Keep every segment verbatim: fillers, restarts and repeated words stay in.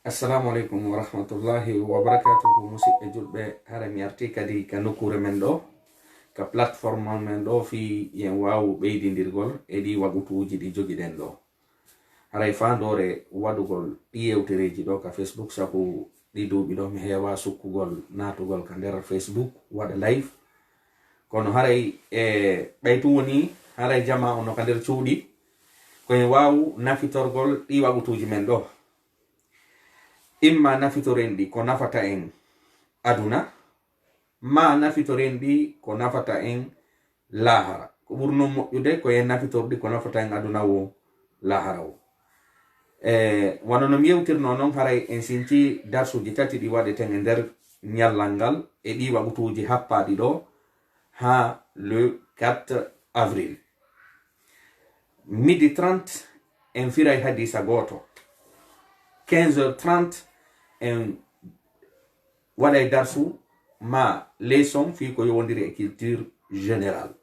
Assalamu aleykum wa rahmatullahi wa barakatuhu. Musidɓe julɓe, hara mi arti kadi ka nokkuure men ɗo, ka plateforme men ɗo, fii yen waawu ɓeydindirgol e ɗi wagutuuji ɗi jogiɗen ɗo. Haray faandoore waɗugol ɗi yewtereeji ɗo ka Facebook, sabu ɗi duuɓi ɗo mi heewa sukkugol naatugol ka nder Facebook waɗa live. Kono haray e ɓay tun woni haray jamaa on no ka nder cuuɗi, ko en waawu nafitorgol ɗi wagutuuji men ɗo. Imma nafitoren ɗi ko nafata en aduna, ma nafitoren ɗi ko nafata en laahara. Ko ɓuri non moƴƴude ko en nafitor ɗi ko nafata en aduna wo laahara wo. E, wano no mi yewtirno non, haray en sinci darsuuji tati ɗi waɗeten e nder ñallal ngal e ɗi wagutuuji happaaɗi ɗo haa le quatre avril. Midi trente, en firay hadiisa gooto. Quinze heures trente, en waɗay darsu ma leçon fii ko yowondiri e culture générale.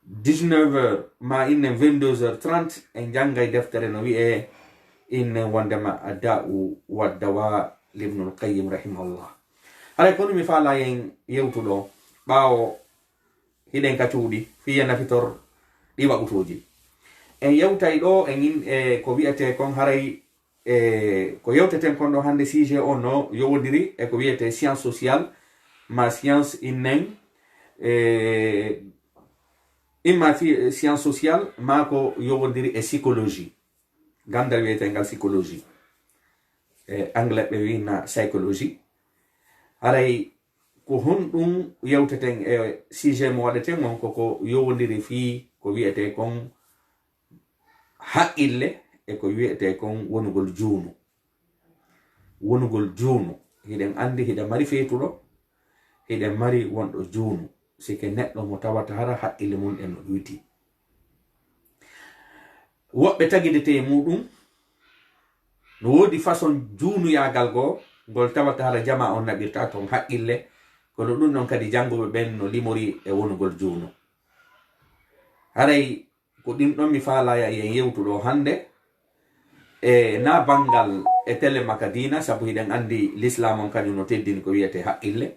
Dix-neuf heures ma innen vingt-deux heures trente, en janngay deftere no wi'ee innen wondema Adda'u wa Dawa, Ibnul Qayyim rahimahullah. Haray kono mi faalaa yen yewtuɗo ɓaawo hiɗen ka cuuɗi fii yen nafitor ɗi wagutuuji. En yewtay ɗo en in-, e ko wi'etee kon haray, e ko yewteten kon ɗo hannde, sujet on no yowondiri e ko wi'etee science sociale, ma science innen, e imma fi-, science sociale, ma ko yowondiri e psychologie. Ganndal wi'eteengal psychologie. E anglais ɓe wi'na psychologie. Haray ko honɗum yewteten e sujet mo waɗeten on, ko ko yowondiri fii ko wi'etee kon haqqille e ko wi'etee kon wonugol juunu. Wonugol juunu, hiɗen anndi hiɗa mari feetuɗo, hiɗen mari wonɗo juunu. Sike neɗɗo mo tawata hara haqqille mum en no ɗuyti. Woɓɓe tagidete e muɗum, no woodi façon juunuyaagal goo, ngol tawata hara jamaa on naɓirta ton haqqille, kono ɗum ɗon kadi jannguɓe ɓen no limori e wonugol juunu. Haray ko ɗin ɗon mi faalaa yen yewtu ɗo hannde, e naa banngal e tele maka diina, sabu hiɗen anndi lislaam on kañum no teddini ko wi'etee haqqille,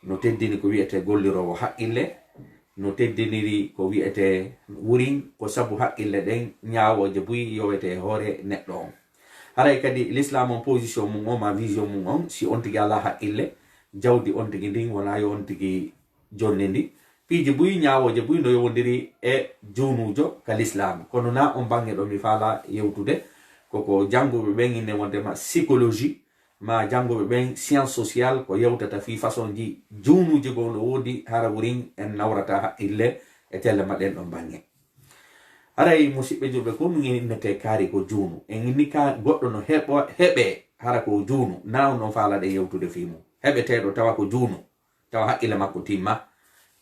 no teddini ko wi'etee golliroowo haqqille, no teddiniri ko wi'etee wurin, ko sabu haqqille ɗen ñaawooje buy yowetee e hoore neɗɗo on. Haray kadi lislaam on position mum on ma vision mum on, si on tigi alaa haqqille, jawdi on tigi ndin wonaa yo on tigi jonni ndi. Piiji buy, ñaawooje buy no yowondiri e juunuujo ka lislaam. Kono naa on baŋŋe ɗo mi faalaa yewtude, koko jannguɓe ɓen inne wondema psychologie, ma jannguɓe ɓen science sociale ko yewtata fii façon ji juunuuji goo no woodi, hara wurin en nawrata haqqille e telle ma ɗen ɗon baŋŋe. Haray musiɓɓe julɓe, ko ɗum innetee kaari ko juunu. En inni ka goɗɗo no heɓo-, heɓee hara ko juunu, naa on ɗon faalaa ɗen yewtude fii mum. Heɓeteeɗo tawa ko juunu, tawa haqqille makko timma,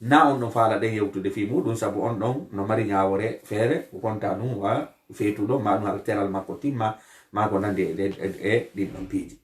naa on ɗon faalaa ɗen yewtude fii muɗum, sabu on ɗon no mari ñaawoore feere, ko konta ɗum wa feetuɗo, ma ɗum hara teral makko timma, ma ko nanndi e ɗe-, e, e ɗin ɗon piiji.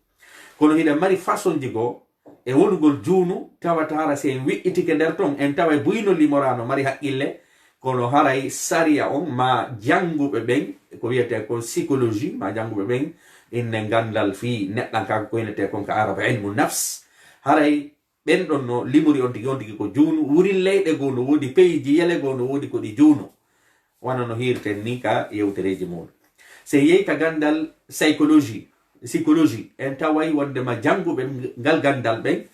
Kono hiɗen mari façon ji goo e wonugol juunu, tawata hara si en wi'itike nder ton, en taway buy no limoraa no mari haqqille, kono haray sariya on ma jannguɓe ɓen, ko wi'etee kon psychologie, ma jannguɓe ɓen inne ganndal fii neɗɗankaaku, ko innetee kon ka Arab ilmu nafs, haray ɓen ɗon no limori on tigi, on tigi ko juunu. Wurin leyɗe goo no woodi, peyi jiyele goo no woodi ko ɗi juunu. Wano no hiirten ni ka yewtereeji muɗum. Si en yehi ka ganndal psychologie, psychologie, en taway wondema jannguɓe ngal ganndal ɓen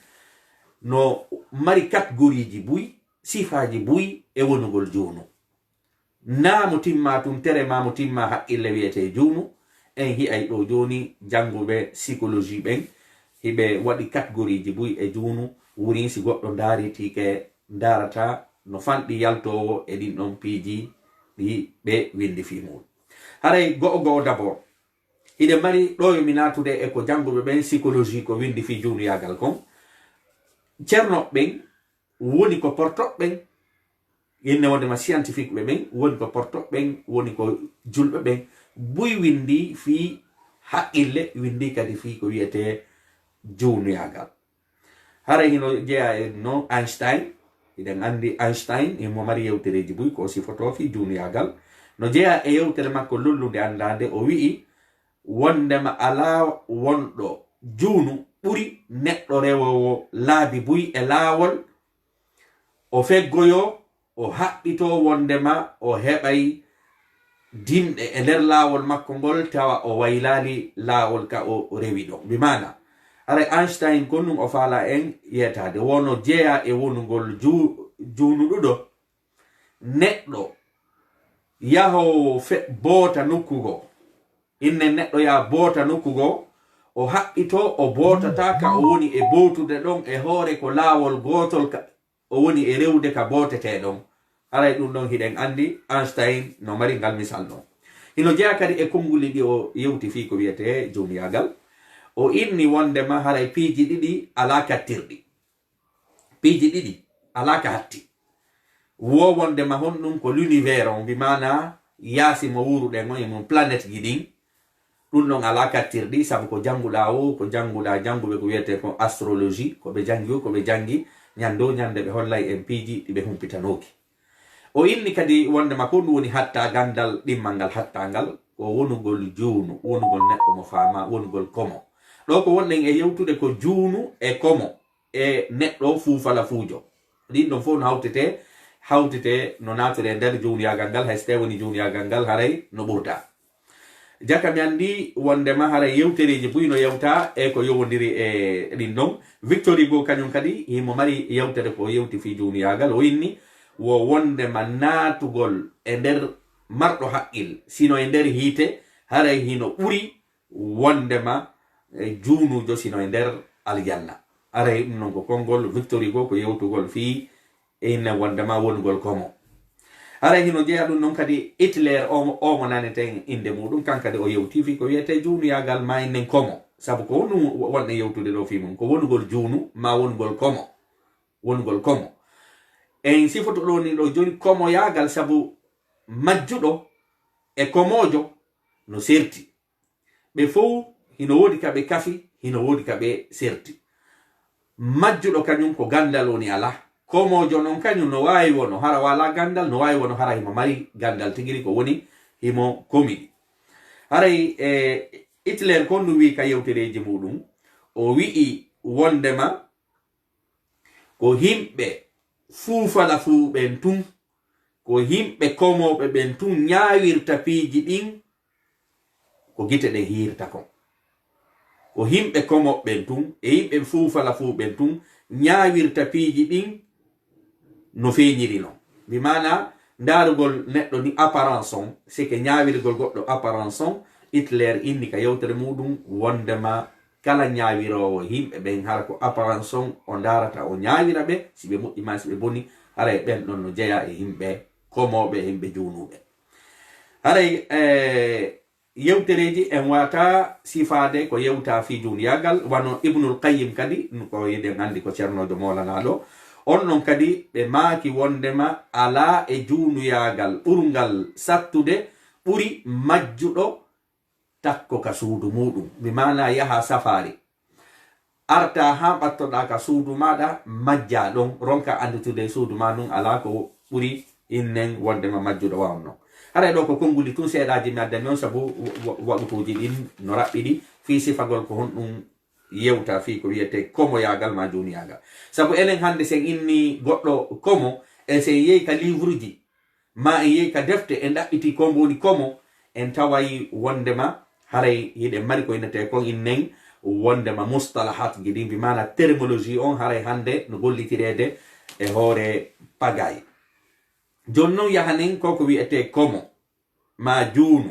no mari katgoriiji buy, sifaaji buy e wonugol juunu. Naa mo timma tun tere ma mo timma haqqille wi'etee juunu. En hi'ay ɗo jooni jannguɓe psychologie ɓen, hiɓe waɗi katgoriiji buy e juunu, wurin si goɗɗo ndaaritike, ndaarata no fanɗi yaltoowo e ɗin ɗon piiji ɗi ɓe winndi fii muɗum. Haray go'o go'o d'abord, hiɗen mari ɗo yo mi naatude e ko jannguɓe ɓen psychologie ko winndi fii juunuyaagal kon. Ceerno ɓen woni ko portoɓe ɓen, inne wondema scientifique ɓe ɓen, woni ko portoɓe ɓen, woni ko julɓe ɓen, buy winndi fii haqqille, winndi kadi fii ko wi'etee juunuyaagal. Haray hino jeyaa e no Einstein, hiɗen anndi Einstein, himo mari yewtereeji buy ko o sifotoo fii juunuyaagal. No jeyaa e yewtere makko lollunde anndaande, o wi'i, wondema alaa wonɗo juunu ɓuri neɗɗo rewoowo laabi buy e laawol, o feggoyoo, o haɓɓitoo wondema o heɓay dimɗe e nder laawol makko ngol, tawa o waylaali laawol ka o rewi ɗon. Bi maana, haray Einstein kon ɗum o faala en yeetaade, wono jeyaa e wonugol ju-, juunuɗuɗo, neɗɗo yahoowo fe-, boota nokku goo. Inne neɗɗo yaa boota nokku goo, o haɓɓitoo, o bootataa ka o woni e bootude ɗon e hoore ko laawol gootol ka o woni e rewde ka bootetee ɗon. Haray ɗum ɗon hiɗen anndi Einstein no mari ngal misal ɗon. Hino jeyaa kadi e konnguli ɗi o yewti fii ko wiyetee juunuyaagal. O inni wondema haray piiji ɗiɗi alaa kattirɗi. Piiji ɗiɗi alaa ka hatti. Wo wondema honɗum ko l'univers on, bi maana yaasi mo wuuruɗen on e mum planète ji ɗin. Ɗum ɗon alaa kattirɗi, sabu ko jannguɗaa o, ko jannguɗaa jannguɓe ko wiyetee ko astrologie, ko ɓe janngi o, ko ɓe janngi ñande o ñande ɓe hollay en piiji ɗi ɓe humpitanooki. O inni kadi wondema ko ɗum woni hatta ganndal ɗimmal ngal, hatta ngal ko wonugol juunu, wonugol neɗɗo mo faamaa, wonugol komo. Ɗo ko wonɗen e yewtude ko juunu e komo e neɗɗo fuufalafuujo. Ɗin ɗon fof no hawtetee, hawtetee no naatoree nder juunuyaagal ngal, hay so tawii woni juunuyaagal ngal haray no ɓurda. Jaka mi anndi wondema haray yewtereeji buy no yewta e ko yowondiri e ɗin ɗon. Victor Hugo kañum kadi himo mari yewtere ko yewti fii juunuyaagal. O inni wo wondema naatugol e nder marɗo haqqil, sino e nder hiite, haray hino ɓuri wondema, e, juunuujo sino e nder aljanna. Haray ɗum non ko konngol Victor Hugo ko yewtugol fii e inne wondema wonugol komo. Haray hino jeyaa ɗum non kadi Hitler o mo, o mo naneten innde muuɗum, kan kadi o yewti fii ko wiyetee juunuyaagal maa innen komo. Sabu ko honɗum wo-, wonɗen yewtude ɗo fii mum, ko wonugol juunu maa wonugol komo. Wonugol komo. En sifoto ɗo ni ɗo jooni komoyaagal sabu majjuɗo e komoojo no serti. Ɓe fow hino woodi ka ɓe kafi, hino woodi ka ɓe serti. Majjuɗo kañum ko ganndal woni alaa. Komoojo non kañum no waawi wono hara walaa ganndal, no waawi wono hara himo mari ganndal tigiri ko woni himo komidi. Haray, e, Hitler kon ɗum wi'i ka yewtereeji muuɗum, o wi'i wondema ko himɓe fuufala fuu ɓen tun, ko himɓe komooɓe ɓen tun ñaawirta piiji ɗin ko gite ɗen hiirta kon. Ko himɓe komooɓe ɓen tun e yimɓe fuufala fuu ɓen tun ñaawirta piiji ɗin no feeñiri non. Bi maana, ndaarugol neɗɗo ni apparence on, sike ñaawirgol goɗɗo apparence on, Hitler inni ka yewtere muuɗum wondema kala ñaawiroowo yimɓe ɓen, hara ko apparence on o ndaarata, o ñaawira ɓe, si ɓe moƴƴi maa si ɓe boni, haray ɓen ɗon no jeyaa e yimɓe komooɓe, e yimɓe juunuuɓe. Haray, e, yewtereeji en waawataa sifaade ko yewtaa fii juunuyaagal, wano Ibnul Qayyim kadi, ko hiɗen anndi ko cernoojo moolanaaɗo. On non kadi ɓe maaki wondema alaa e juunuyaagal ɓurngal sattude ɓuri majjuɗo takko ka suudu muuɗum, bi maana yaha safaari, arta haa ɓattoɗaa ka suudu maaɗa, majjaa ɗon, ronka annditude suudu maa ndun alaa ko ɓuri innen wondema majjuɗo wa on non. Haray ɗo ko konnguli tun seeɗaaji mi addani on, sabu wa-, wa-, waɗutuuji ɗin no raɓɓiɗi fii sifagol ko honɗum yewta fii ko wiyetee komoyaagal maa juunuyaagal. Sabu enen hannde sen inni goɗɗo komo, e sen yehi ka liiwruuji, maa en yehi ka defte, en ɗaɓɓiti ko mbo woni komo, en taway wondema haray hiɗen mari ko innetee kon innen wondema mustalahaatji ɗin, bi maana terminologie on haray hannde no gollitireede e hoore pagaay. Jooni non yahanen ko ko wiyetee komo maa juunu.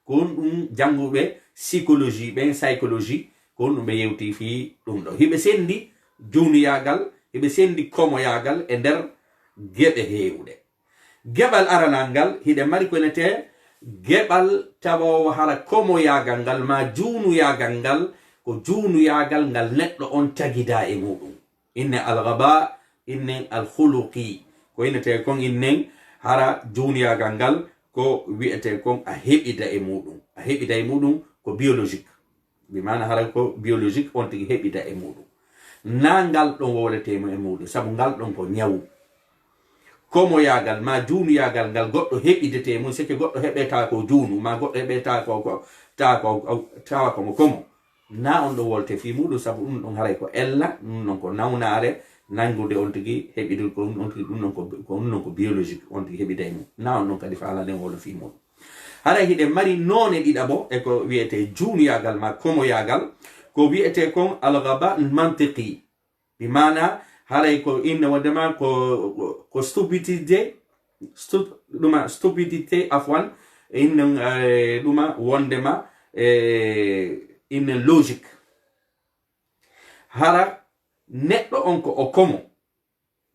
Ko honɗum jannguɓe psychologie ɓen, psychologie, ko honɗum ɓe yewti fii ɗum ɗo? Hiɓe senndi juunuyaagal, hiɓe senndi komoyaagal e nder geɓe heewuɗe. Geɓal aranal ngal, hiɗen mari ko innetee geɓal tawoowo hara komoyaagal ngal maa juunuyaagal ngal, ko juunuyaagal ngal neɗɗo on tagidaa e muuɗum. Inne al-ghaba, innen al-khuluqi. Ko innetee kon innen hara juunuyaagal ngal ko wiyetee kon a heɓida e muuɗum. A heɓida e muuɗum ko biologique. Bi maana hara ko biologique on tigi heɓida e muuɗum. Naa ngal ɗon wowletee mo e muuɗum, sabu ngal ɗon ko ñawu. Komoyaagal maa juunuyaagal ngal goɗɗo heɓidetee mum, seke goɗɗo heɓetaa ko juunu, maa goɗɗo heɓetaa ko, ko, tawa ko tawa komo komo na on ɗo wolte fii muɗum sabu ɗum ɗon haray ko ella ɗum ɗon ko nawnaare nanngude on tigi heɓidir ko ɗum on tigi ɗum ɗon ko ɗum ɗon ko biologique on tigi heɓida e mum na on ɗon kadi faaladen wolo fii muɗum. Haray hiɗen mari noone ɗiɗaɓo e ko wiyetee juunuyaagal maa komoyaagal, ko wiyetee kon al-ghabaa al-mantiqi. Bi maana haray ko inne wondema ko ko stupidité stu- ɗuma stupidité afwan inne eh, ɗuma wondema eh, inne logique. Hara neɗɗo on ko o komo,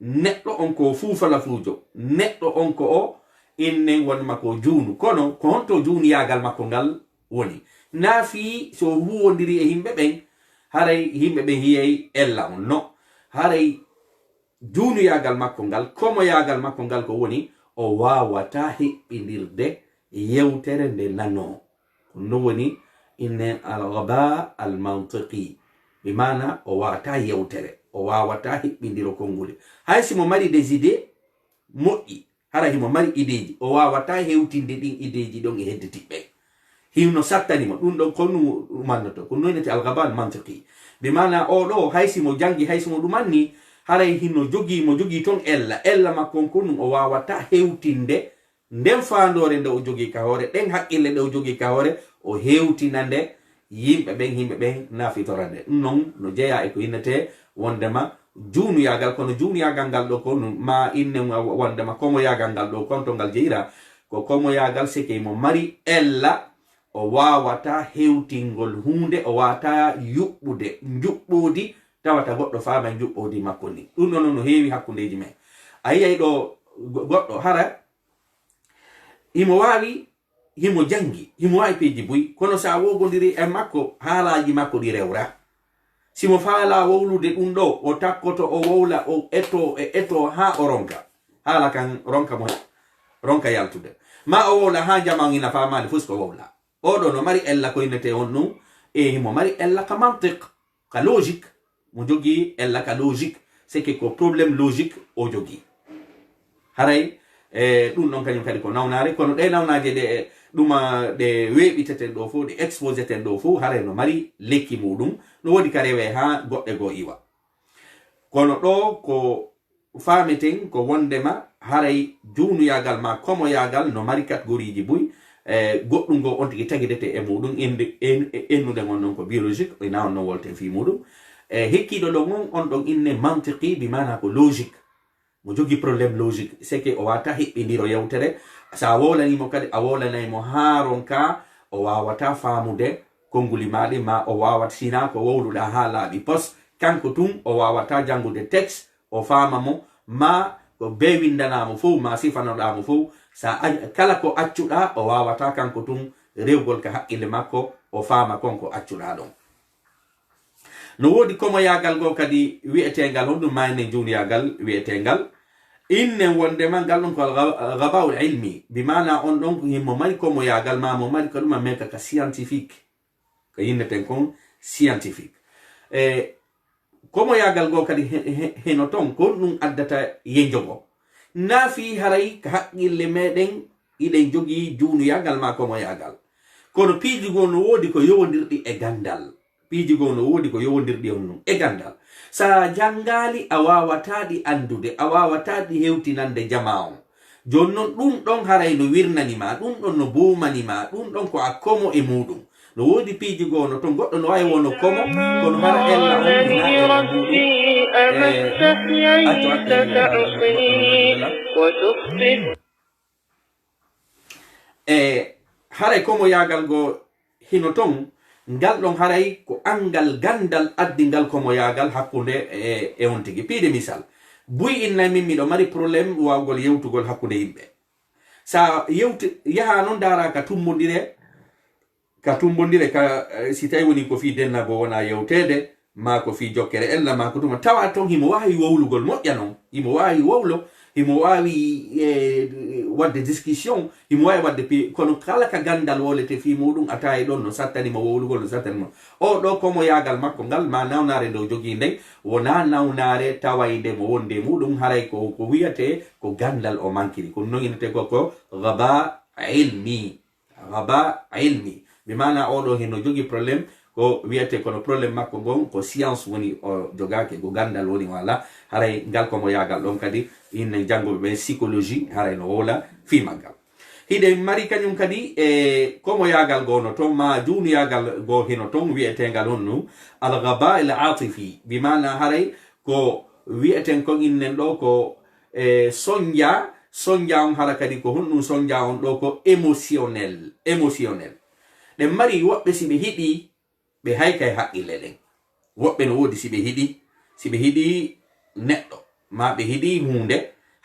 neɗɗo on ko fuufalafuujo, neɗɗo on ko o innen won makko juunu. Kono ko honto juunuyaagal makko ngal woni? Naa fii so huwondiri e yimɓe ɓen, haray yimɓe ɓen hiyay ella on. No, haray juunuyaagal makko ngal, komoyaagal makko ngal ko woni o waawataa hiɓɓindirde yewtere nde nanoo. Ko ɗum woni inne al-ghabaa al-mantiqi. Bi maana o waawataa yewtere, o waawataa hiɓɓindiro konnguli. Hay si mo mari des idées moƴƴi, hara himo mari ideeji, o waawataa hewtinde ɗin ideeji ɗon e hedditiɓɓe. Hino sattani mo, ɗum ɗon ko ɗum ɗumannoto, ko noynete al-ghabaa al-mantiqi. Bi maana o ɗo, hay si mo janngi, hay si mo ɗumanni, haray hino jogii, mo jogii ton ella. Ella makko on ko ɗum o waawataa hewtinde nden faandoore nde o jogii ka hoore, ɗen haqqille ɗe o jogii ka hoore, o hewtina nde yimɓe ɓen, yimɓe ɓen nafitora nde. Ɗum non no jeyaa e ko innetee wondema juunuyaagal, kono juunuyaagal ngal ɗo ko ɗum ma inne wondema komoyaagal ngal ɗo, konto ngal jeyira ko komoyaagal seke mo mari ella, o waawataa hewtingol huunde, o waawataa yuɓɓude njuɓɓoodi tawata goɗɗo faama njuɓɓoodi makko ndin. Ɗum ɗon no heewi hakkundeeji men. A yiyay ɗo go- goɗɗo hara himo waawi, himo janngi, himo waawi piiji buy, kono so a wowlondiri e makko, haalaaji makko ɗi rewra. Si mo faalaa wowlude ɗum ɗo, o takkoto, o wowla, o eto, e eto haa o ronka. Haala kan ronka mo, ronka yaltude. Ma o wowla haa jamaa on ina faamaali fus ko wowla. Oɗo no mari ella ko innetee on ɗum, e himo mari ella ka mantiq, ka logique. Mo jogii ella ka logique, c'est que ko problème logique o jogii. Haray e ɗum ɗon kañum kadi ko nawnaare, kono ɗe nawnaaje ɗe ɗuma ɗe weeɓiteten ɗo fof, ɗe exposeten ɗo fof, haray no mari lekki muɗum, no woodi ka rewee haa goɗɗe goo iwa. Kono ɗo ko faameten ko wondema haray juunuyaagal ma komoyaagal no mari catégorie ji buy, e goɗɗum goo on tigi tagidete e muɗum, ende- en- e- ennude ngon non ko biologique, ina on non wolten fii muɗum. E hikkiiɗo ɗon on, on ɗon inne mantiqi, bi maana ko logique. Mo jogii problème logique, c'est que o waawataa hiɓɓindiro yewtere. So a wowlanii mo kadi, a wowlanay mo haa ronka, o waawataa faamude konnguli maa ɗin, ma o waawat sinaa ko wowluɗaa haa laaɓi pos. Kanko tun o waawataa janngude texte, o faama mo, ma ko bee winndanaa mo fow, ma sifanoɗaa mo fow. So a- kala ko accuɗaa, o waawataa kanko tun rewgol ka haqqille makko, o faama kon ko accuɗaa ɗon. No woodi komoyaagal goo kadi wi'eteengal, honɗum ma ennen juunuyaagal wi'eteengal? Innen wondema ngal ɗon ko al-gha- ghabaa'ul ilmi, bi maana on ɗon ko himo mari komoyaagal, ma mo mari ko ɗum a meka ka scientifique, ko inneten kon scientifique. E komoyaagal goo kadi he- he- heno ton, ko honɗum addata yenjogo? Naa fii haray ka haqqille meɗen iɗen jogii juunuyaagal ma komoyaagal. Kono piiji goo no woodi ko yowondirɗi e ganndal. Piiji goo no woodi ko yowondirɗi on ɗum e ganndal. So a janngaali, a waawataa ɗi anndude, a waawataa ɗi hewtinande jamaa on. Jooni non, ɗum ɗon haray no wirnani ma, ɗum ɗon no buumani ma, ɗum ɗon ko a komo e muɗum. No woodi piiji goo no ton, goɗɗo no waawi wono komo, kono hara ella on hinaa e muɗum. E, accu, accu, accu, accu, accu, accu. E haray komoyaagal goo hino ton, ngal ɗon haray ko anngal ganndal addi ngal komoyaagal hakkunde e, e on tigi. Piide misal, buy innay min miɗo mari problème waawgol yewtugol hakkunde yimɓe. Sa yewti, yaha non ndaara ka tumbondire, ka tumbondire ka, eh, si tawi woni ko fii dennago wona yewteede, maa ko fii jokkere ella, maa ko tuma tawa ton himo waawi wowlugol moƴƴa non, himo waawi wowlo, himo waawi, eh, waɗde discussion, himo waawi waɗde pi-, kono kala ka ganndal wolete fii muɗum, a tawi ɗon no sattani mo wowlugol, no sattani mo. O ɗo komoyaagal makko ngal, ma nawnaare nde o jogii nden, wonaa nawnaare tawaynde mo wonde muɗum, haray ko, ko wiyatee ko ganndal o mankiri. Ko non innetee ko, ko gaba ilmi. Gaba ilmi. Bi maana oɗo hino jogi problème ko wiyete kono problème makko ngon ko science woni o jogaake, ko gandal woni wala. Haray ngal komo yaagal ɗon kadi inne jannguɓe ɓen psychologie haray no wowla fii maggal. Hiɗen mari kañum kadi e komo yaagal goo no ton ma juunu yaagal goo hino ton wi'eteengal honnu al-ghaba al-atifi, bi maana haray ko wi'eten kon innen ɗo ko e sonja sonja on hara kadi ko honɗum sonja on ɗo ko émotionnel émotionnel. Ɗen mari woɓɓe si ɓe hiɗi ɓe haykay haqqille ɗen. Woɓɓe no woodi si ɓe hiɗi si ɓe hiɗi neɗɗo ma ɓe hiɗi huunde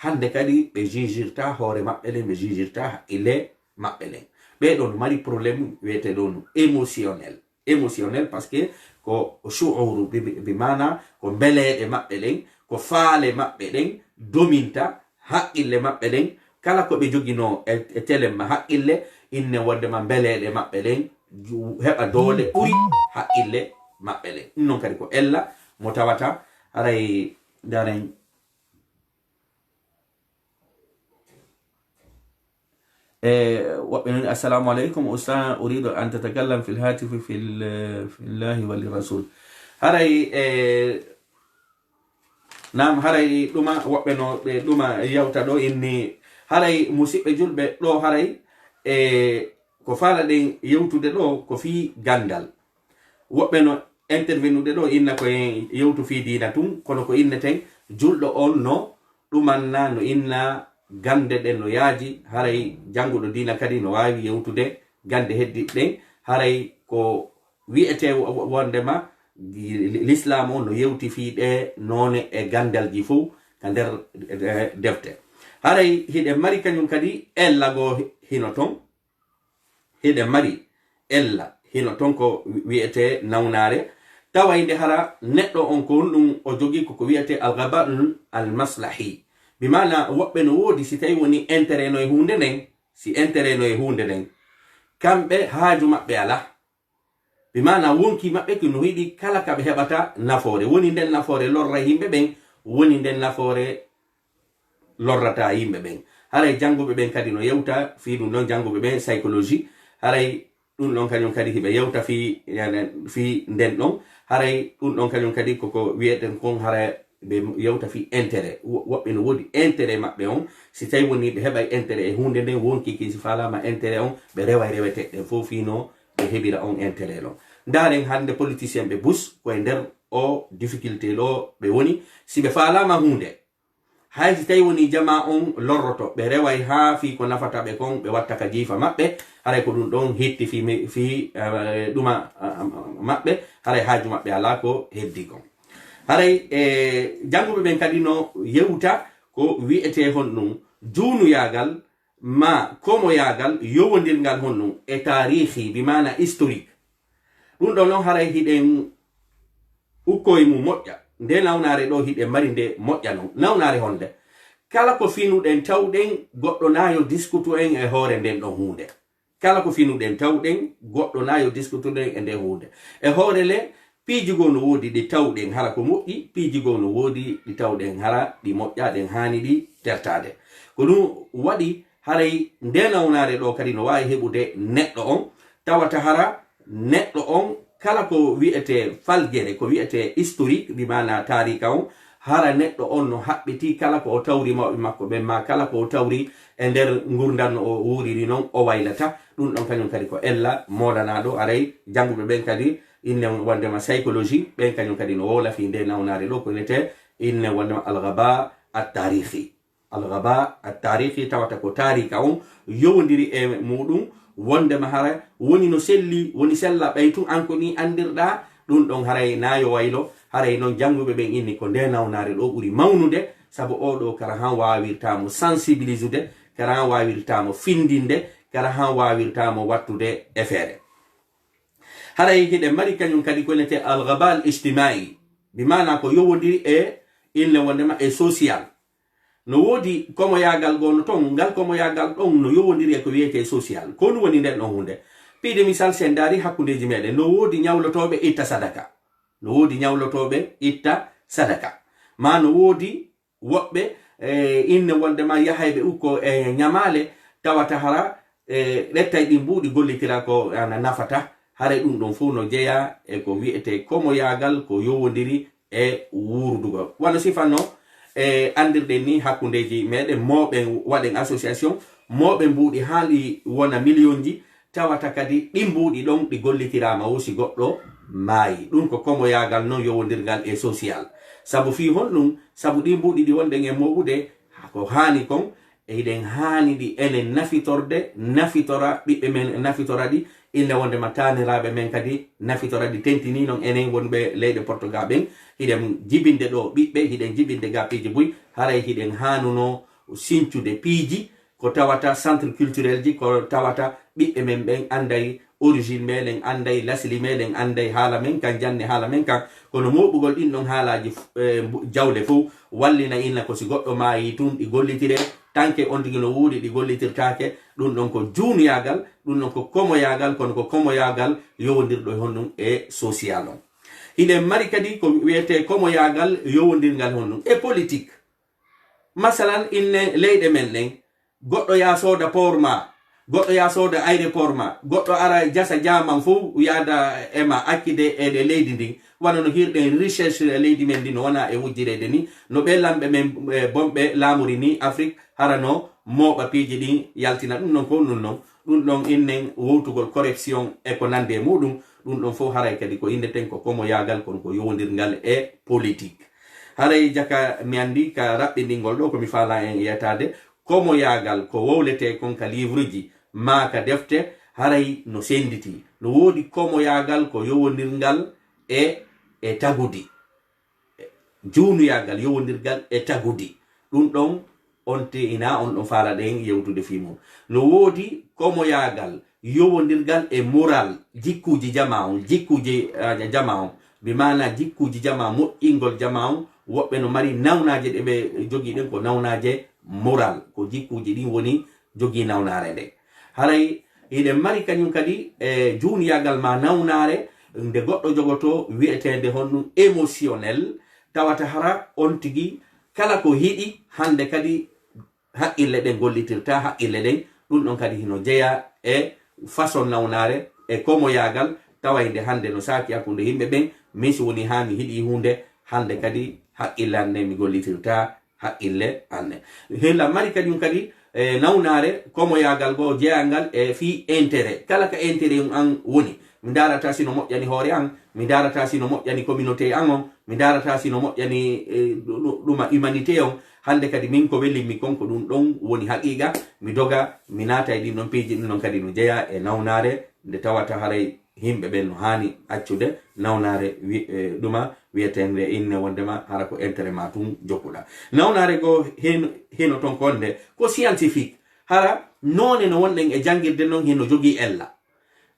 hannde kadi ɓe jijirta hoore maɓɓe ɗen ɓe jijirta haqqille maɓɓe ɗen. Ɓee ɗo no mari problème wiyete ɗo no émotionnel émotionnel parce que ko shu'uru bi maana ko mbeleeɗe maɓɓe ɗen ko faale maɓɓe ɗen dominta haqqille maɓɓe ɗen kala ko ɓe joginoo e e telemma haqqille inne wonde ma mbeleeɗe maɓɓe ɗen heɓa doole ɓuri haqqille maɓɓe ɗen ɗum noon kadi ko ella mo tawata haray daren e woɓɓe noon assalamu aleykum usta uridu an tatakallam fil hatifi fil fillahi wa lirasul haray e nam haray ɗuma woɓɓe no ɓe ɗuma yewta ɗo inni haray musiɓɓe julɓe ɗo haray e ko faala ɗen yewtude ɗo ko fii gandal woɓɓe no intervenude ɗo inna ko en yewtu fii diina tun kono ko inneten julɗo on no ɗumanna no inna gande ɗen no yaaji haray jannguɗo diina kadi no waawi yewtude gande heddiɗe ɗen haray ko wi'ete wondema l'islam o no yewti fii ɗe noone e gandalji fow ka nder defte haray hiɗen mari kañum kadi ella goo hino ton hiɗen mari ella hino ton ko wi'ete nawnaare tawa inde hara neɗɗo on ko honɗum o jogi koko wi'ete algaba'ul almaslahi bi maana woɓɓe no woodi si tawi woni intérêt no e huunde nden si intérêt no e huunde nden kamɓe haaju maɓɓe alaa bi maana wonki maɓɓe ko no yiɗi kala ka ɓe heɓata nafoore woni nden nafoore lorra yimɓe ɓen woni nden nafoore lorrata yimɓe ɓen haray jannguɓe ɓen kadi no yewta fii ɗum ɗon jannguɓe ɓen psychologie haray ɗum ɗon kañum kadi hiɓe yewta fii fii nden ɗon haray ɗum ɗon kañum kadi koko wiyeten kon hara ɓe yewta fii intérêt woɓɓe no woodi intérêt maɓɓe on si tawi woni ɓe heɓay intérêt e huunde nden wonkiki si faalama intérêt on ɓe reway reweteɗe ɗen fof fii no ɓe heɓira on intérêt ɗon ndaaren hannde politicien ɓe bus koye nder o difficulté ɗo ɓe woni si ɓe faalama huunde hay si tawi woni jama on lorroto ɓe reway haa fii ko nafata ɓe kon ɓe watta ka jiifa maɓɓe haray ko ɗum ɗon hitti fii mi- fii eh, ɗuma ah, maɓɓe haray haaju maɓɓe alaa ko heddi kon haray e jannguɓe ɓen kadi no yewta ko wi'etee honɗum juunuyaagal ma komoyaagal yowondirngal honɗum e taariihi bi maana historique ɗum ɗon noon haray hiɗen ukkoye mum moƴƴa nde nawnaare ɗo hiɗen mari nde moƴƴa noon nawnaare honde kala ko finuɗen tawɗen goɗɗo na yo diskutu en e hoore nden ɗon huunde kala ko finuɗen tawɗen goɗɗo na yo diskutuɗen e nde huunde e hoore le piiji goo no woodi ɗi tawɗen hara ko moƴƴi piiji goo no woodi ɗi tawɗen hara ɗi moƴƴa ɗen haani ɗi tertaade ko ɗum waɗi haray nde nawnaare ɗo kadi no waawi heɓude neɗɗo on tawata hara neɗɗo on kala ko wiyetee faljere ko wiyetee historique bi maana taarika on hara neɗɗo on no haɓɓitii kala ko o tawri mawɓe makko ɓen maa kala ko o tawri e nder ngurndan no o wuuriri non o waylata ɗum ɗon kañum kadi ko ella moolanaaɗo aray jannguɓe ɓen kadi inne wondema psychologie ɓen kañum kadi no wowla fii nde nawnaare ɗo ko wiyetee inne wondema algaba at taarihi algaba at taarihi tawata ko taarika on yowondiri e muɗum wondema hara woni no selli woni sella ɓay tun an ko ni anndirɗa ɗum ɗon haray nayo waylo haray noon jannguɓe ɓen inni ko nde nawnaare ɗo ɓuri mawnude sabu oɗo kara han wawirtamo sensibilizude kara han wawirtamo findinde kara han wawirtamo wattude e feere haray hiɗen mari kañum kadi ko wiyetee algaba al ijtimai bi maana ko yowondiri e inne wondema e social no woodi komoyaagal goo no ton ngal komoyaagal ɗon no yowondiri e ko wiyetee social ko ɗum woni nden ɗon huunde piide misal si en ndaari hakkundeeji meɗen no woodi ñawlotooɓe itta sadaka no woodi ñawlotooɓe itta sadaka ma no woodi woɓɓe e inne wondema yahayɓe ukko e ñamaale tawata hara e ɗettay ɗin mbuuɗi gollitira ko ana nafata. Haray ɗum ɗon fof no jeyaa e ko wiyetee komoyaagal ko yowondiri e wuurdugol. Wano sifanno e anndirɗen ni hakkundeeji meɗen, mooɓen waɗen association, mooɓen mbuuɗi haali wona miliyonji, tawata kadi ɗin mbuuɗi ɗon ɗi gollitiraama wo si goɗɗo maayi. Ɗum ko komoyaagal non yowondirgal e social. Sabu fii honɗum? Sabu ɗin mbuuɗi ɗi wonɗen e mooɓude ko haani kon, e hiɗen haani ɗi enen nafitorde, nafitora ɓiɓɓe men, nafitora ɗi, inne wonde ma taaniraaɓe men kadi nafitora ɗi. Tentini non enen wonɓe leyɗe Portugal ɓen, hiɗen jibinde ɗo ɓiɓɓe, hiɗen jibinde ga piiji buy, haray hiɗen haanuno sincude piiji ko tawata centre culturel ji, ko tawata ɓiɓɓe men ɓen anday origine meɗen, anday lasli meɗen, anday haala men kan, janne haala men kan. Kono mooɓugol ɗin ɗon haalaaji f-, eh, mbu-, jawle fof wallina inna ko si goɗɗo maayi tun ɗi gollitire, tanke on tigi no wuuri ɗi gollitirtaake. Ɗum ɗon ko juunuyaagal, ɗum ɗon ko komoyaagal, kono ko komoyaagal yowondirɗo e honɗum e social on. Hiɗen mari kadi ko wiyetee komoyaagal yowondirngal honɗum e politique. Masalan, inne leyɗe men ɗen, goɗɗo yaa sooda port ma, goɗɗo yaa sooda aéroport ma, goɗɗo ara jasa jaaman fof yaada e ma accide e ɗe leydi ndin. Wano no hirɗen recherche e leydi men ndi no wona e wujjireede ni, no ɓe lamɓe men, e, bonɓe laamori ni Afrique, hara no mooɓa piiji ɗin yaltina ɗum non ko ɗum non. Ɗum ɗon innen wowtugol corruption e ko nandi e muɗum, ɗum ɗon fof haray kadi ko inneten ko komoyaagal, kono ko yowondirngal e politique. Haray jaka mi anndi ka raɓɓindingol ɗo ko mi faala en yetaade, komoyaagal ko wowletee kon ka livreji maa ka defte, haray no sennditi. No woodi komoyaagal ko yowondirngal e, e tagudi. Juunuyaagal, yowondirgal e tagudi. Ɗum ɗon on te ina on ɗon faala ɗen yewtude fii mum. No woodi komoyaagal, yowondirgal e moral, jikkuuji jama on, jikkuuji, ah, jama on. Bi maana jikkuuji jama, moƴƴingol jama on. Woɓɓe no mari nawnaaje ɗe ɓe jogii ɗen, ko nawnaaje moral, ko jikkuuji ɗin woni jogii nawnaare nden. Haray hiɗen mari kañum kadi e juunuyaagal ma nawnaare, nde goɗɗo jogotoo wi'eteende honɗum émotionnel, tawata hara on tigi kala ko hiɗi hannde kadi haqqille ɗen gollitirta, haqqille ɗen. Ɗum ɗon kadi hino jeyaa e façon nawnaare e komoyaagal, taway nde hannde no saaki hakkunde yimɓe ɓen, min si woni haa mi hiɗi huunde, hannde kadi haqqille an nden mi gollitirta haqqille an nden. Hela mari kañum kadi e nawnaare komoyaagal goo jeyangal e fii intérêt. Kala ka intérêt on an woni, mi ndaarata si no moƴƴani hoore an, mi ndaarata si no moƴƴani communauté an on, mi ndaarata si no moƴƴani, e, ɗu-, ɗu-, ɗuma humanité on. Hannde kadi min ko welimmi kon ko ɗum ɗon woni haqiiqa. Mi doga, mi naata e ɗin ɗon piiji, ɗum ɗon kadi no jeyaa e nawnaare nde tawata haray yimɓe ɓen no haani accude nawnaare wi-, e, ɗuma wiyeteende inne wondema hara ko intérêt ma tun jokkuɗa. Nawnaare goo hino, hino ton ko wonde ko scientifique. Hara noone no wonɗen e janngirde non hino jogii ella.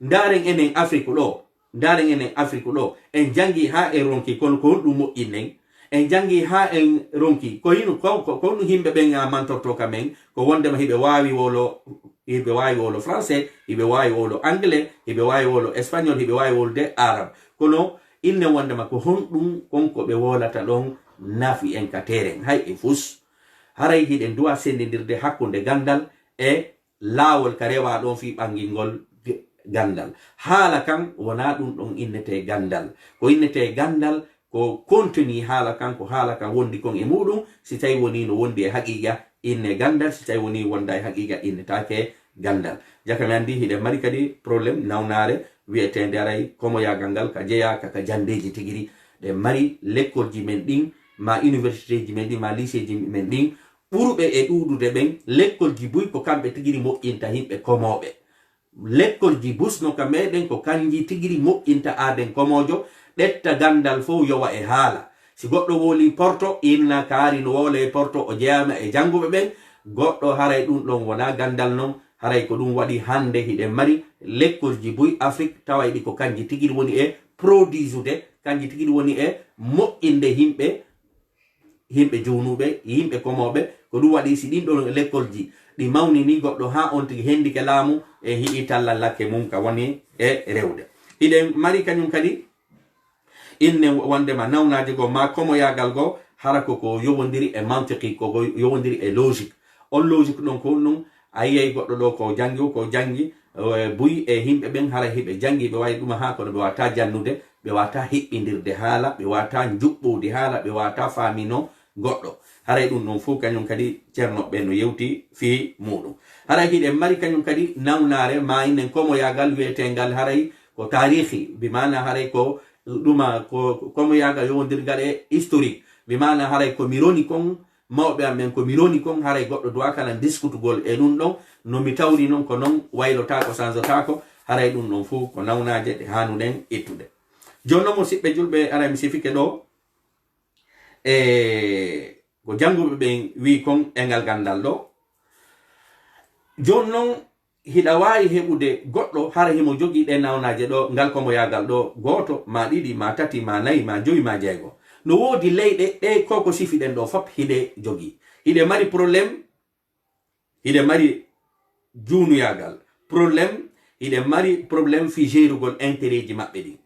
Ndaaren enen Afrique ɗo, ndaaren enen Afrique ɗo, en janngi haa en ronki, kono ko honɗum moƴƴinɗen? En janngi haa en ronki, ko hino, ko, ko, ko honɗum yimɓe ɓen a mantorto ka men? Ko wondema hiɓe waawi wowlo, hiɓe waawi wowlo français, hiɓe waawi wowlo anglais, hiɓe waawi wowlo espagnol, hiɓe waawi wowlude arabe. Kono inne wondema ko honɗum kon ko ɓe wowlata ɗon nafi en ka terrain? Hay e fus. Haray hiɗen duwa senndindirde hakkunde ganndal e laawol ka rewaa ɗon fii ɓangingol g-, ganndal. Haala kan wonaa ɗum ɗon innetee ganndal. Ko innetee ganndal ko contenu haala kan, ko haala kan wondi kon e muɗum. Si tawi woni no wondi e haqiiqa, inne ganndal. Si tawi woni wonda e haqiiqa, innetaake ganndal. Jaka mi anndi hiɗen mari kadi problème nawnaare wi'eteende aray komoyaagal ngal ka jeyaa ka, ka janndeeji tigiri. Ɗen mari lekkolji men ɗin, ma universitéji men ɗin, ma lycéeji men ɗin, ɓurɓe e ɗuuɗude ɓen, lekkolji buy ko kamɓe tigiri moƴƴinta yimɓe komooɓe. Lekkolji busno ka meɗen ko kanji tigiri moƴƴinta aaden komoojo, ɗetta ganndal fow yowa e haala. Si goɗɗo wowli Porto, inna kaari no wowla e Porto, o jeyaama e jannguɓe ɓen. Goɗɗo haray ɗum ɗon wonaa ganndal non, haray ko ɗum waɗi hannde hiɗen mari lekkolji buy Afrik, taway ɗi ko kanji tigiri woni e produisude, kanji tigiri woni e moƴƴinde yimɓe, yimɓe juunuɓe, yimɓe komooɓe. Ko ɗum waɗi si ɗin ɗon lekkolji ɗi mawnini goɗɗo haa on tigi hendike laamu, e hi'i tallal lakke mum ka woni e rewde. Hiɗen mari kañum kadi inne wondema nawnaaje goo maa komoyaagal goo hara ko, ko yowondiri e mantiki, ko, ko yowondiri e logique. On logique ɗon ko ɗum A yiyay goɗɗo ɗo ko janngi, ko janngi, eh, buy e yimɓe ɓen, haray hiɓe janngi, ɓe waawi ɗuma haa kono ɓe waata jannude, ɓe waata hiɓɓindirde haala, ɓe waata njuɓɓude haala, ɓe waata faamino goɗɗo. Haray ɗum ɗon fof kañum kadi ceerno ɓe no yewti fii muuɗum. Haray hiɗen mari kañum kadi nawnaare ma inen komoyaagal wiyeteengal haray ko taarihi, bi maana haray ko ɗuma ko komoyaagal yowondirgal e historique, bi maana haray ko mi roni kon, mawɓe am ɓen ko mi roni kon, haray goɗɗo duwa kala diskutugol e ɗum ɗon, no mi tawri non ko non waylotaako, sanzotaako, haray ɗum ɗon fof ko nawnaaje ɗe haanuɗen ittude. Jooni non, musiɓɓe julɓe, haray mi sifike ɗo, e ko jannguɓe ɓen wi'i kon e ngal ganndal ɗo. Jooni non, hiɗa waawi heɓude goɗɗo hara himo jogii ɗe nawnaaje ɗo, ngal komoyaagal ɗo, gooto, ma ɗiɗi, ma tati, ma nayi, ma jowi, ma jeego. No woodi leyɗe ɗe ko ko sifiɗen ɗo fop hiɗe jogii. Hiɗe mari problème, hiɗe mari juunuyaagal. Problème, hiɗe mari problème fii jeerugol intérêt ji maɓɓe ɗin.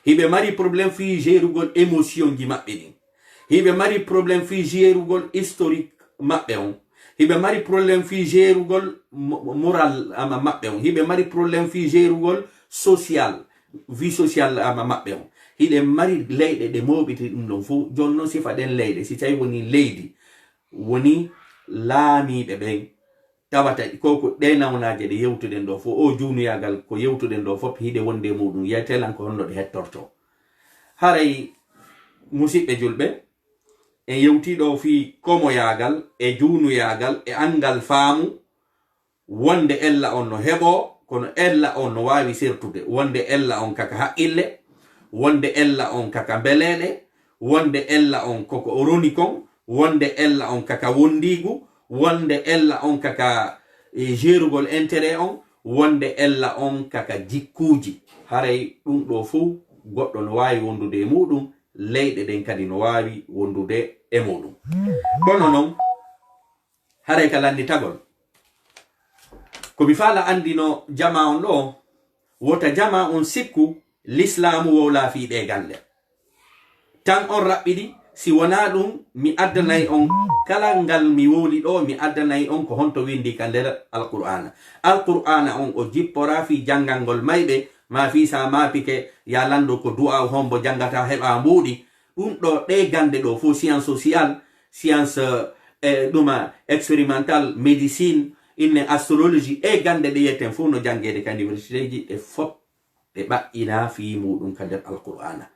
Hiɓe mari problème fii jeerugol émotion ji maɓɓe ɗin. Hiɓe mari problème fii jeerugol historique maɓɓe on. Hiɓe mari problème fii jeerugol mo-, moral ama maɓɓe on. Hiɓe mari problème fii jeerugol social, vie sociale ama maɓɓe on. Hiɗe mari leyɗe ɗe mooɓiti ɗum ɗon fof. Jooni non sifa ɗen leyɗe, si tawi woni leydi, woni laamiiɓe ɓen, tawata ko, ko ɗe nawnaaje ɗe yewtuɗen ɗo fof, o juunuyaagal ko yewtuɗen ɗo fof hiɗe wonde e muɗum, yiyete lan ko honno ɗe hettorto. Haray musiɓɓe julɓe, en yewtii ɗo fii komoyaagal e juunuyaagal e anngal faamu wonde ella on no heɓoo, kono ella on no waawi sertude, wonde ella on kaka haqqille, wonde ella on kaka mbeleeɗe, wonde ella on koko o roni kon, wonde ella on kaka wondiigu, wonde ella on kaka, e, jeerugol intérêt on, wonde ella on kaka jikkuuji. Haray ɗum ɗo fof goɗɗo no waawi wondude e muɗum, leyɗe ɗen kadi no waawi wondude e muɗum. Kono non, haray ka lannditagol, ko mi faala anndino jamaa on ɗo, wota jamaa on sikku Lislaamu wowlaa fii ɗee gannde. Tan on raɓɓiɗi, si wonaa ɗum, mi addanay on kala ngal mi wowli ɗo, mi addanay on ko honto winndi ka nder Alqur'aana. Alqur'aana on o jipporaa fii janngangol mayɓe, maa fii sa maapike, ya lanndo ko du'aaw hombo janngata heɓa mbuuɗi. Ɗum ɗo, ɗee gannde ɗo fof, science sociale, science, eh, ɗuma expérimentale, médecine, inne astrologie, ɗee gannde ɗe yiyeten fof no janngeede ka universitéji, ɗe fof ɗe ɓaɗɗinaa fii muɗum ka nder Alqur'aana.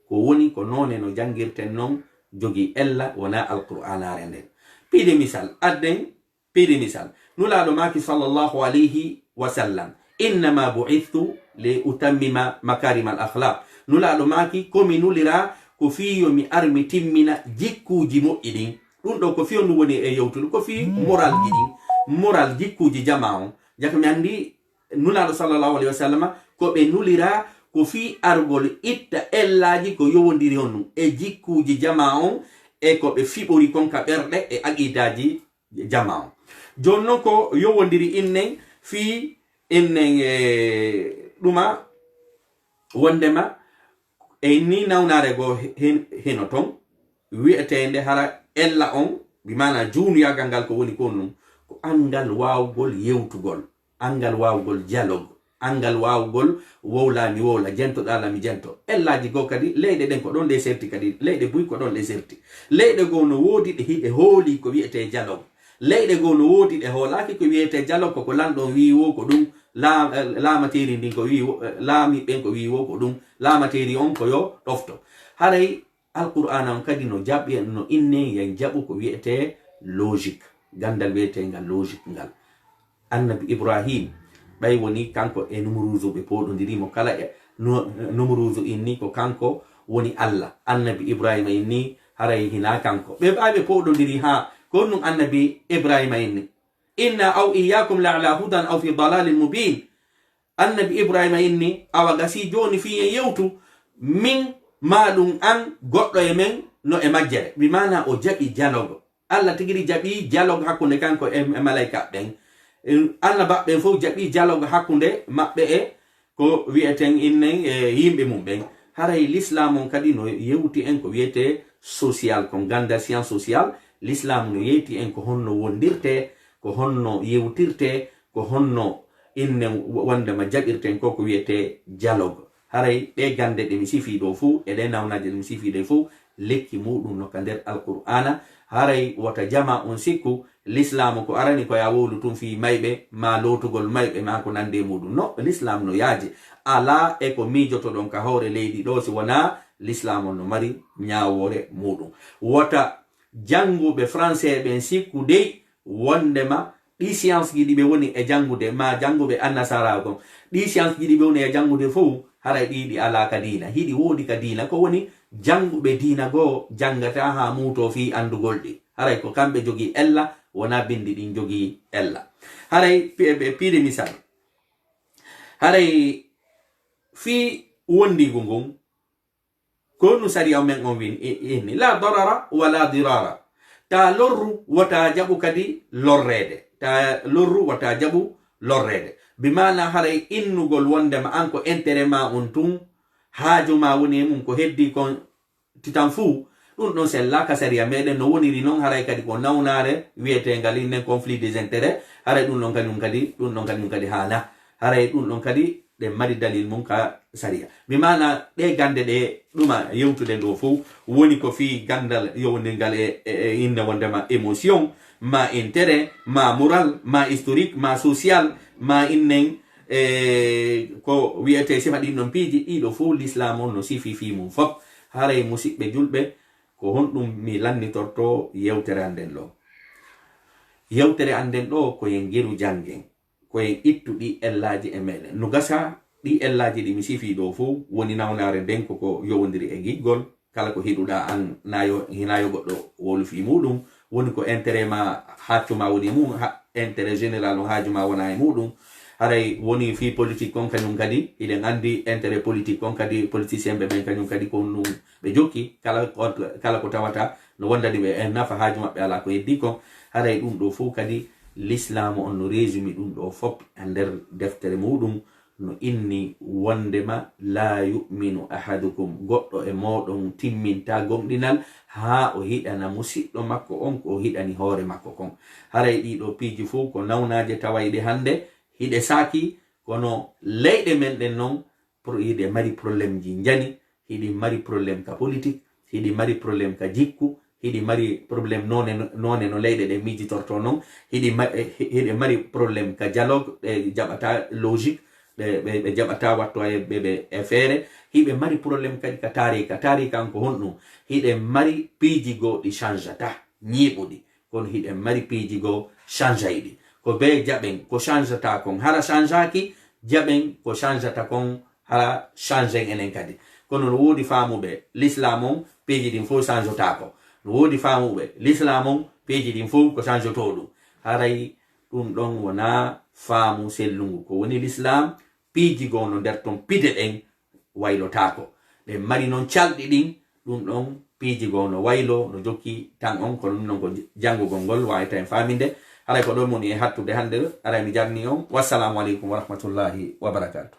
Ko woni ko noone no janngirten non jogii ella wonaa Alqur'aanaare nden. Piide misal, adden piide misal. Nulaaɗo maaki sallallahu alayhi wa sallam, "Innama bu'ithtu li utammima makarimal akhlaq." Nulaaɗo maaki, "Ko mi nuliraa ko fii yo mi ar mi timmina jikkuuji moƴƴi ɗin." Ɗum ɗo ko fii on ɗum woni e yewtude, ko fii moralji ɗin, moral jikkuuji jamaa on. Jaka mi anndi Nulaaɗo sallallahu alayhi wa sallam, ko ɓe nuliraa ko fii argol itta ellaaji ko yowondiri on ɗum e jikkuuji jamaa on e ko ɓe fiɓori kon ka ɓerɗe e aqidaaji jamaa on. Jooni non ko yowondiri innen fii innen e ɗuma wondema e ni nawnaare goo hin-, hino ton wi'eteende hara ella on, bi maana juunuyaagal ngal ko woni kon ɗum, ko anngal waawgol yewtugol. Anngal waawgol dialogue, anngal waawgol wowlaa mi wowla, jentoɗaa la mi jento. Ellaaji goo kadi, leyɗe ɗen ko ɗon ɗe serti kadi, leyɗe buy ko ɗon ɗe serti. Leyɗe goo no woodi ɗe hiɗe hooli ko wiyetee dialogue. Leyɗe goo no woodi ɗe hoolaaki ko wiyetee dialogue, ko ko lanɗo on wi'i wo ko ɗum, laa-, eh, laamateeri ndin ko wi'i wo, eh, laamiiɓe ɓen ko wi'i wo ko ɗum, laamateeri on ko yo ɗofto. Haray Alqur'aana on kadi no jaɓi, no inne yen jaɓu ko wiyetee logique, ganndal wiyeteengal logique ngal. Annabi Ibrahim, ɓay woni kanko e Numuruuzu ɓe pooɗondiri mo kala e, Nu-, Numuruuzu inni ko kanko woni Allah. Annabi Ibrahima inni haray hinaa kanko. Ɓe ɓay ɓe pooɗondiri haa ko ɗum Annabi Ibrahima inni. Inna aw iyyakum la ala hudan aw fi dalalin mubin. Annabi Ibrahima inni, awa gasii jooni fii en yewtu, min maa ɗum an goɗɗo e men no e majjere. Bi maana o jaɓi dialogue. Allah tigi ɗi jaɓi dialogue hakkunde kanko e, e malayka ɓen. Em, annabaaɓe ɓen fof jaɓi dialogue hakkunde maɓɓe e ko wi'eten innen e yimɓe mum ɓen. Haray l'islam on kadi no yewti en ko wiyetee social, ko ganda science sociale. L'islam no yewti en ko honno wondirtee, ko honno yewtirte, ko honno innen wondema jaɓirten ko ko wiyetee dialogue. Haray ɗee gannde ɗe mi sifii ɗoo fow e ɗee nawnaaje ɗe mi sifii ɗee fow, lekki muuɗum no ka nder Alqur'aana. Haray wota jamaa on sikku lislaamu ko arani ko yaa wowlu tun fii mayɓe maa lootugol mayɓe maa ko nanndi e muuɗum. No, lislaam no yaaji. Alaa e ko miijotoɗon ka hoore leydi ɗoo si wonaa lislaam on no mari ñaawoore muuɗum. Wota jannguɓe français ɓen sikku dey wondema ɗii science ji ɗi ɓe woni e janngude maa jannguɓe annasaraagu kon, ɗii science ji ɗi ɓe woni e janngude fow, haray ɗii ɗi alaa ka diina. Hiɗi woodi ka diina, ko woni jannguɓe diina goo janngataa haa muutoo fii anndugol ɗi. Haray ko kamɓe jogii ella, wonaa binndi ɗin jogii ella. Haray pi-, ɓe piide misal. Haray fii wondiigu ngun, ko no sariya men on win-, i-, inni, "La darara wa la dirara." Taa lorru, wota jaɓu kadi lorreede. Taa lorru, wota jaɓu lorreede. Bi maana haray innugol wondema an ko intérêt maa on tun, haaju maa woni e mun, ko heddii kon titan fuu, ɗun ɗon sellaaka sariya meɗen no woniri non, haray kadi ko nawnaare wiyeteengal innen conflit des intérêts, haray ɗun ɗon kañun kadi, ɗun ɗon kañun kadi haanaa. Haray ɗun ɗon kadi ɗen mari dalil mun ka sariya. Bi maana ɗee gannde ɗe ɗuma yewtuɗen ɗoo fow woni ko fii ganndal yowondirngal e, e, e inne wondema émotion, maa intérêt, maa moral, maa historique, maa social, maa innen, e, ko wiyetee sifa ɗin ɗon piiji, ɗii ɗoo fow lislaam on no sifii fii mun fop. Haray musiɓɓe julɓe, ko honɗum mi lannitortoo yewtere an nden ɗoo? Yewtere an nden ɗoo ko en ngeru janngen. Ko en ittu ɗii ellaaji e meɗen. No gasa ɗii ellaaji ɗi mi sifii ɗoo fow woni nawnaare nden ko ko yowondiri e giggol. Kala ko hiɗuɗaa an, naa yo, hinaa yo goɗɗo wowlu fii muuɗum. Woni ko intérêt maa, haccu maa woni e mum, ha-, intérêt général on haaju maa wonaa e muuɗum. Haray woni fii politique kon kañum kadi, hiɗen anndi intérêt politique kon kadi, politicien ɓe ɓen kañum kadi ko ɗum ɓe jokki. Kala ko, kala ko tawata no wondani ɓe e nafa, haaju maɓɓe alaa ko heddii kon. Haray ɗum ɗoo fow kadi, lislaamu on no résumé ɗum ɗoo fop e nder deftere muuɗum, no inni wondema, "Laa yu'minu ahadukum," goɗɗo e mooɗon timmintaa gomɗinal haa o hiɗana musiɗɗo makko on ko o hiɗani hoore makko kon. Haray ɗii ɗoo piiji fow ko nawnaaje tawayɗe hannde hiɗe saakii, kono leyɗe men ɗen non, pro-, hiɗe mari problème ji njani, hiɗi mari problème ka politique, hiɗi mari problème ka jikku, hiɗi mari problème noone, noone no leyɗe ɗe miijitortoo non, hiɗi ma-, eh, hi-, hiɗe mari problème ka dialogue, ɓe jaɓataa logique, ɓe, ɓe, ɓe jaɓataa wattoyee ɓe, ɓe e feere, hiɓe mari problème kadi ka taariika. Taariika an ko honɗum? Hiɗe mari piiji goo ɗi changeataa, ñiiɓuɗi. Kono hiɗen mari piiji goo changeayɗi. Ko bee jaɓen ko changeataa kon, hara changeaaki, jaɓen ko changeata kon, hara changen enen kadi. Kono no woodi faamuɓe lislaam on, piiji ɗin fow changeotaako. No woodi faamuɓe lislaam on, piiji ɗin fow ko changeotoo ɗum. Haray ɗum ɗon wonaa faamu sellungu. Ko woni lislaam, piiji goo no nder ton pide ɗen waylotaako. Ɗen mari non calɗi ɗin, ɗum ɗon piiji goo no waylo, no jokki tan on, kono ɗum ɗon ko janngugol ngol waawata en faaminde. Haray ko ɗon woni e hattude hannde, haray mi jarni on. Wassalaamu aleykum wa rahmatullaahi wa barakaatuh.